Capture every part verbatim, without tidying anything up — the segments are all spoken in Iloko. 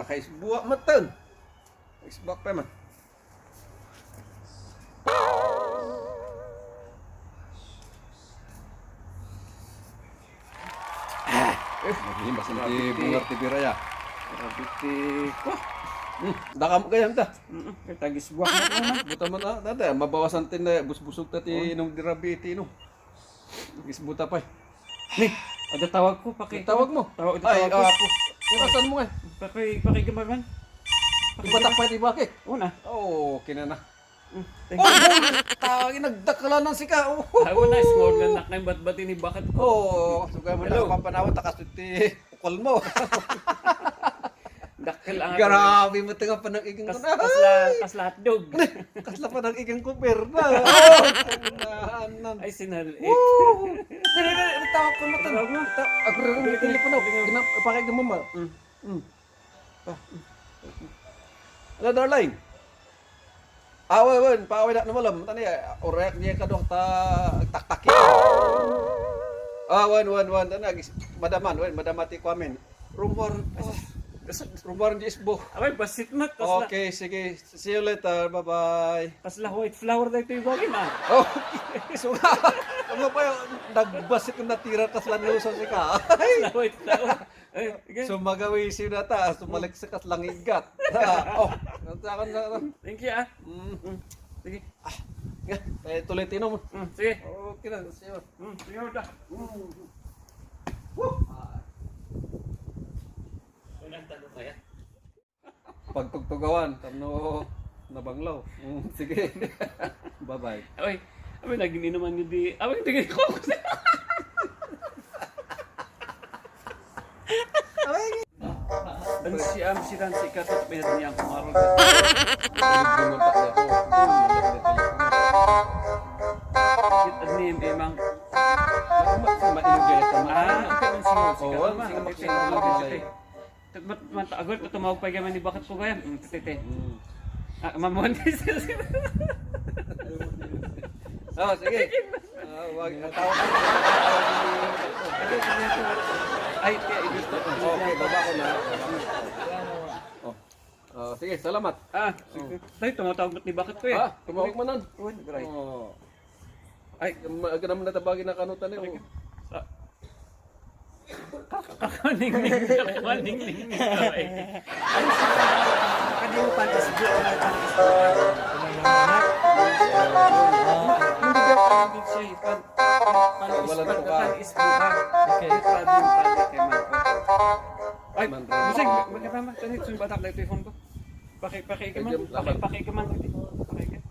Kaisbuak metten. Kaisbuak pa man. Ah, eh, Hindi, mas grabe hindi ti, bunga ti biraya. Grabe ti, wah. Hmm, dakam kayam ta. Mm-mm, kay tagisbuak na ito, ha? Buta man, ah, dada, mabawasan ti na, busbusog ta ti Oh. Inong di rabi iti inom. Gisbuta pa, eh. Ni, ada tawag ko, paki-, Tawag mo? Tawag, Ay, tawag ko. Ah, ako. Yung asan mo, eh? Paki-, pakigamagan. Ibatak pa, di ba, eh? Una. Oo, kinana. Mm, thank Oh, you. Tawag, nagdakla ng sika. Oh. Ay, wala, small na nakay batbati ni bakat ko. Oo, sugay mo Hello. Nakapapanawat, takasuti. Ukol mo. Dakkel ang Grabe mo, tinga pa ng igang Kas-, ko na. Kasla, kasla hotdog. Kasla pa ng igang ko, Berna. Oh, naanan. Ay, sinal-, Woo! Dali, dali, dali, tawag ko, matan. Tawag mo. Ta-, ako rin ang Dali, telepono. dali. Gina-, pakay ka, mama. Mm. Mm. Ah. Hello, darling. Ah, wen, wen, paaway na malam. Tani, orek niya ka, Dok, ta taktak. Ah, wen, wen, wen, tani, agis-, madaman, wen, madama ti kuamin. Rumor, rumor di isbo. Abay, basit mat, kasla. Okay, sige. See you later. Bye-bye. Kasla white flower na ito yung bagay na. Oh, so nga, ano pa yung nagbasit yung natira, kasla nusa si ka. Kasla white flower. Eh, sige. So, magawi siya na ta, sumalik sa kaslang igat. Ah, oh, nagtakon na, na. Thank you, ah. Mm. Mm. Sige. Ah, nga, eh, tuloy tinom. Mm, sige. Okay na, sige. Mm, sige, da. Mm. Woo! Ah. Unang tanong kaya? Pagtugtugawan, tapno nabanglaw. Mm, sige. Bye-bye. Oy, abi, naging inuman niyo di. Abi, tingin ko. Ang siyam sidan si Katot, may niya ang kumarol. Tulog naman tayo ako. Tulog naman tayo ako. Kit admin, Emang. Mainom kaya ito. Ah, ang kailan singaw si Oo, Katot, ang ma? Singaw, Okay, singaw, okay, singaw. Okay. Mat-, mat-, agor, tumawag pa gaman ni bakat ko kaya. Mm, tete. Mm. Ah, mamuhan tayo sa Oh, sige. Ah, wag, ang tawag ko. Ay, kaya gusto ko. Okay, baba ko na. Oh. Oh, sige, salamat. Ah, sige. Tayo, tumatawag ni bakat ko eh. Ah, tumawag man nan. Uy, nagray. Oh. Ay, ma-, aga naman natabagin na kanutan eh, oh. Ah. Kakaningning, kakaningning, eh. Kadi mo pantas di ko na pantas di ko. Hindi ka pantas siya, pan-, pan-, Wala na pan-, to ka. Pan-, is ko ka. Okay. Problem, problem kay Marco. Ay, Mandarin. Busing, magkatama, tani, sun batak na ito yung phone ko. Paki-, paki-, Ay, paki-, paki-, paki-,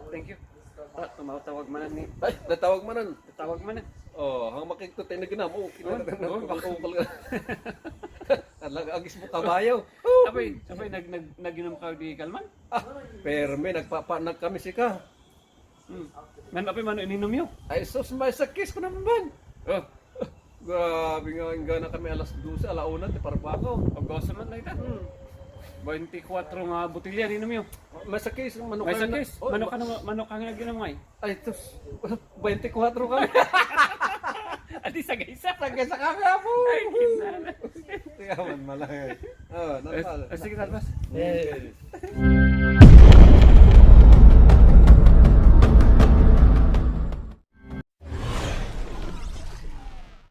Thank you. Ah, tumatawag man ni. Ay, natawag man nan. Tawag man na. Oh, ang makikita tayo na ginamo. Oh, oh, Ang ukol ka. Talaga, agis mo kabayo. Abay, abay, nag-, nag-, nag-inom ka di kalman? Ah, permi, nagpapanag kami sika. Hmm. Man, apay, mano ininom yo? Ay, sus, may sakis ko naman. Oh. Grabe nga, ingga na kami alas dose, ala una, ti parbangaw. Agoso man na ita. Hmm. Baintikwatro nga botelya, ininom yo? May sakis, mano May ka na- sakis. Oh, Mano ka ma- na, mano ka nga ginamay? Ay, tus. Baintikwatro kami. Adi sa gaisa. Sa gaisa kami, apo. Ay, kinala. Kaya man, malaki. Oh, Eh, normal. eh, sige, talpas. Eh.